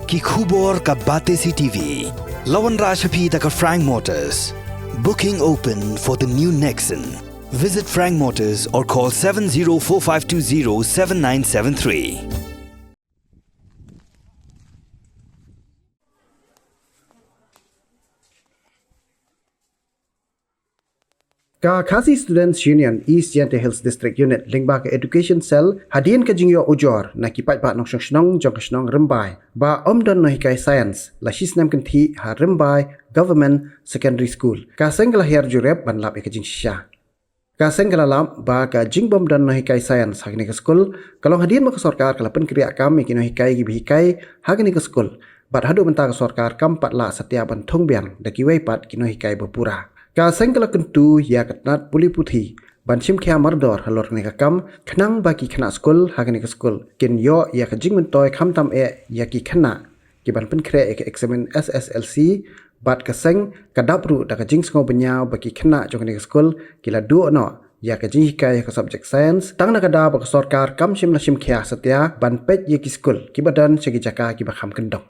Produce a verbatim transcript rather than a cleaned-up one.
Ki khubor ka Batesi T V. La wanrah sha phi da ka Frank Motors. Booking open for the new Nexon. Visit Frank Motors or call seven zero four five two zero seven nine seven three. Ka Khasi Students Union East Jaintia Hills District Unit lyngba ka Education Cell hadien ka jingïoh ujor na ki paidbah nongshong shnong jong ka shnong Rymbai ba ym don nonghikai science la shisnem kynthih ha Rymbai Government Secondary School. Ka seng ka la hiar jurip ban lap ïa ka jingshisha. Ka seng ka la lap ba ka jingbym don nonghikai science ha kane ka skul ka long hadien ba ka sorkar ka la pynkhreh kam ïa ki nonghikai kiba hikai ha kane ka skul. Bad haduh mynta ka sorkar kam pat lah satia ban thung biang da kiwei pat ki nonghikai ba pura. Ka seng ka la kyntu ïa ka tnat pule puthi ban shim khia mardor halor kane ka kam khnang ba ki khynnah skul ha kane ka skul kin ïoh ïa ka jingmyntoi khamtam eh ïa ki khynnah kiban pynkhreh ïa ka eksamin S S L C. Bad ka seng ka dap ruh da ka jingsngew bynñiaw ba ki khynnah jong kane ka skul ki la duh noh ïa ka jinghikai ha ka subject science tang na ka daw ba ka sorkar kam shym la shim khia satia ban peit ïa ki skul kiba don sha ki jaka kiba kham kyndong.